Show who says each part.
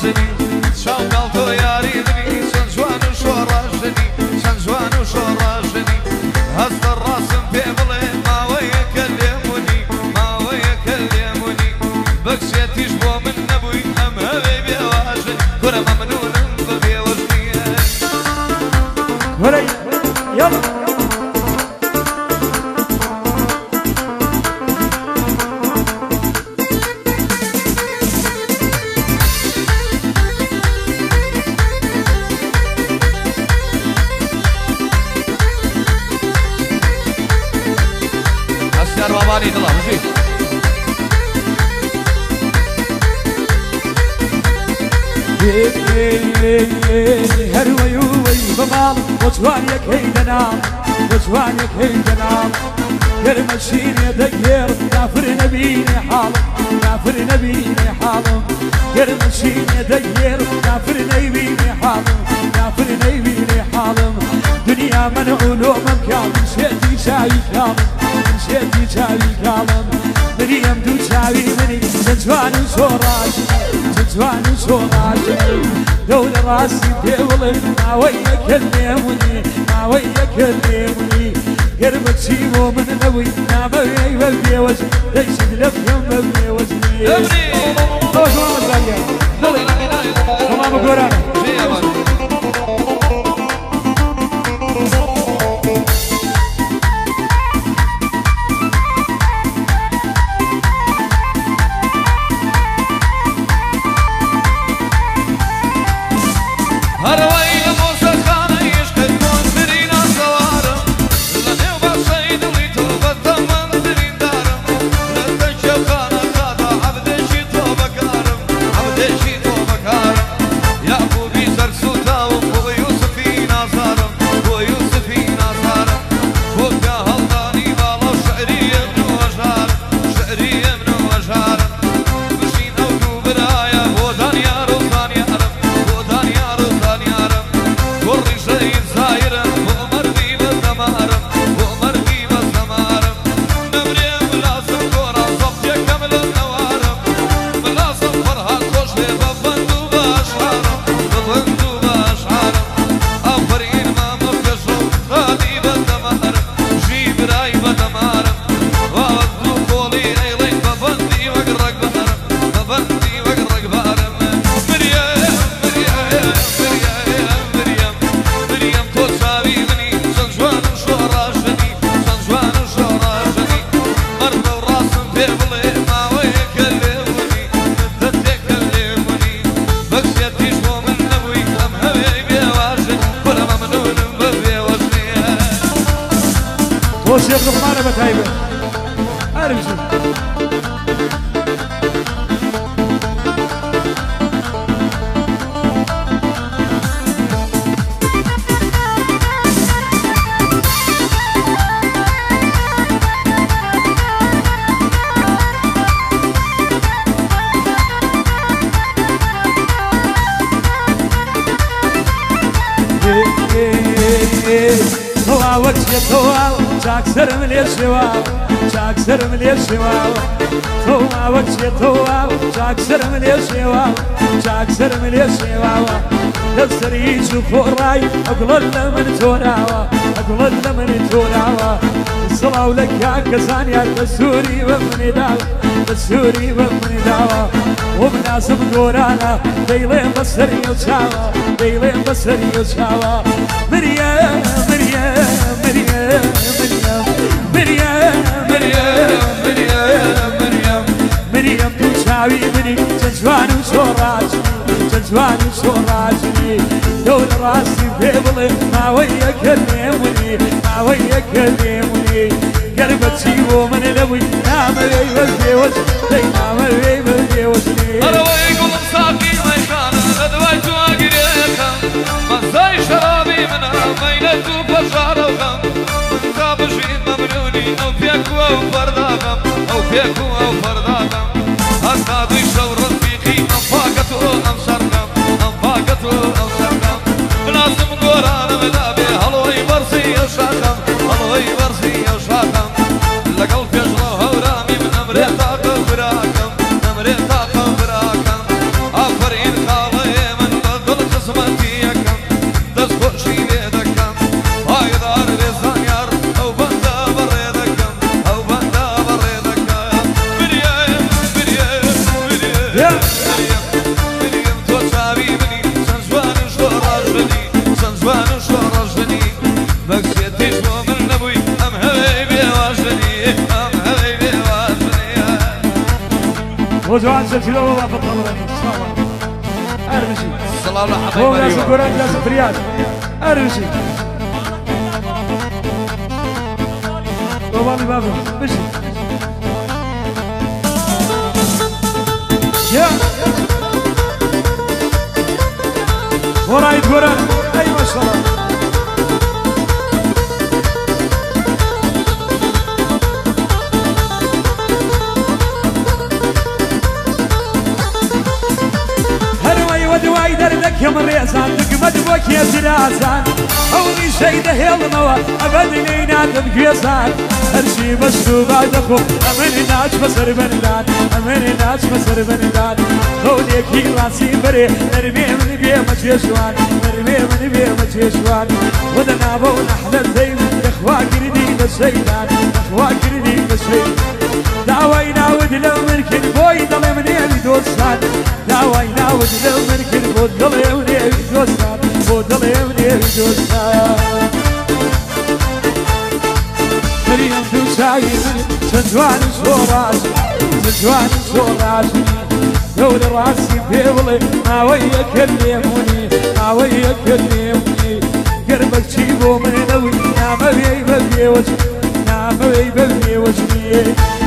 Speaker 1: شۆڕاژنی چاو کاڵ تۆ یاری منی چەند جوان و شۆڕاژنی چەند جوان و شۆڕاژنی هەستە ڕاستم پێ بڵێ ماوەیەکە لێمونی ماوەیەکە لێمونی بەکسێتیش بۆ من نەبووی ئەم هەوێ بێواژن کورە مەمنونم بە بێوەژنیە.
Speaker 2: وەرە یاڵا.
Speaker 1: هەستیار بابانی دڵە بژی.
Speaker 2: هەروەی وەی بەماڵ بۆ جوانیەکەی دەنام بۆ جوانیەکەی دەنام گەرمەشینێ دەگێڕ کافر نەبینێ حاڵم کافر نەبینێ حاڵم گەرمەشینێ دەگێڕ کافر نەیبینێ حاڵم کافر نەیبینێ حاڵم دنیا مەنعولۆ مەمکا من شێتی چاوی کاڵم من شێتی چاوی کاڵم مریم دوو چاوی منی چەند جوان و شۆڕاژنی چەند جوان و شۆڕاژنی دەولە ڕاستی پێ بڵێ ماوەی یەکە لێمونی ماوەی یەکە لێمونی گەرمە چی بۆ من نەبووی نامەوێی بە بێوەژ دەیشت لە بکەم بە بێوەژنی.
Speaker 1: ئەمری
Speaker 2: بڵێ تەمامە گۆرانە.
Speaker 1: ژێ. هەروەی لە مۆزەخانە عشقت کۆنترینە سەوارم لە نێو باشەی دڵی تۆ بە تەمەن بریندارم لە تەکیەخانە خادا عەبدێکی تۆ بەکارم عەبدێکی تۆ بەکارم یاقوبی سەرسووتاوم بۆ یوسفی نازارم بۆ یوسفی نازارم بۆ پیا هەڵدانی باڵا شعری ئەمن و هەژارم شعری ئەمن و هەژارم بژین ئەو دوو برایە بۆ دانیار و زانیارم بۆ دانیار و زانیارم بۆ ڕیشەی زایرم بۆ مەردی بە دەمارم بۆ مەردی بە دەمارم نەمرێ ملازم گۆران زەبتێکەم لە نەوارم ملازم فەرهاد خۆش بێ بە بەند و بە ئەشعارم بە بەند و بە ئەشعارم ئافەرین مامە پێشڕەو خادی بە دەمارم ژی برای بە دەمارم واوە دوو قۆڵی ئەیڵێن بە بەندی وەک ڕەگبارم بە بەندی وەک ڕەگبارم مریم مریم مریم مریم مریم تۆ چاوی منی چەند جوان و شۆڕاژنی چەند جوان و شۆڕاژنی مەردە و ڕاستم پێ بڵێ ماوەیەکە لێمونی مدەتێکە لێمونی بەکسێتیش بۆ من نەبووی ئەم هەوێی بێواژن کورە مەمنونم بە بێوەژنیە.
Speaker 2: بۆ شێخ لوقمانە بە تایبەت هەربژی. تەواوە چیە تەواو چاک سەرم لێ شێواوە چاک سەرم لێ شێواوە تەواوە چیە تەواو چاک سەرم لێ شێواوە چاک سەرم لێ شێواوە لەسەر هیچ و خۆڕای ئەگوڵە لە من تۆراوە ئەگوڵە لە من تۆراوە سڵاو لە کاکە زانیار بە سووری بە منی داوە بە سووری بە منی داوە ومناسب گۆرانە دەیڵێم بە سەری و چاوە دەیڵێم بە سەری و چاوە مریم مریم مریم مریم مریم مریم
Speaker 1: مریم مریم
Speaker 2: مریم دوو چاوی منی چەند جوان و شۆڕاژنی چەند جوان و شۆڕاژنی دەولە ڕاستی پێ بڵێ ماوەی یەکە لێمونی ماوەی یەکە لێمونی گەر بە چی بۆ من نەبووی نامەوێی بە بێوەژ دەی نامەوێی بە بێوەژنی.
Speaker 1: هەروەی گوڵم ساقی مەیخانە لە دوای تو ئاگرێکەم مەزای شەرابی منە مەینەت و پەژارە و غەم من تا بژین مەمنونی ئەو پێک و ئەو فەرداغەم ئەو پێک و ئەو فەرداغەم هەتا دووی شەو ڕەفیقی ئەم پاکەت و ئەم شەرقەم ئەم پاکەت و ئەم شەرقەم بناسم گۆرانم لابێ هەڵۆی بەرزی ئەو شاخەم هەڵۆی بەرزی ئەو شاخەم لەگەڵ پێشڕەو هەورامی من ئەمرێ تاقە براکەم ئەمرێ تاقە براکەم ئافەرین خاڵەی.
Speaker 2: بۆ جوان چەرچیلەوە بافڵ تاڵەبانی ساڵە ئەربژی
Speaker 1: سڵاو لە
Speaker 2: بۆ
Speaker 1: حەمەی
Speaker 2: ناسم
Speaker 1: مەریوان.
Speaker 2: گۆران ناسم فریاد ئەربژی بۆ ماڵی بابم بژی یا بۆ ڕایت گۆران ئەی ماشەڵڵا. هەروەی وە دوای دەردەکەم ڕێزان دگمەت بۆ کێ جرازان ئەو ڕیشەی دەهێڵمەوە ئەبەد لێی نادەم گوێزان هەرچی بەست و با دەخۆم ئەمن ناچمە سەر بەندان ئەمن ناچمە سەر بەندان خەونێکی ڕاستی بەرێ نەرمێ من بێمە جێژوان نەرمێ من بێمە جێژوان وەدە ناوە و نەحلە دەیم لەخوا کردی بە شەیدان لەخوا کردی بە شەیدان داوای ناود لە من کرد بۆی دەڵێم نێوی دۆستان داوای ناود لە من کرد بۆ دڵێم نێوی دۆستان بۆ دڵێم نێوی دۆستان مریم دوو چاوی من چەند جوان و زۆر ڕاست چەند جوان و زۆر ڕاستنی دەورە ڕاستی پێ بڵێ ماوەی یەکەم لێمونی ماوەی یەکەم لێمونی گەر بەچی بۆ من نەوی نامەوێی بە بێوەج نامەوێی بە بێوەجنیە.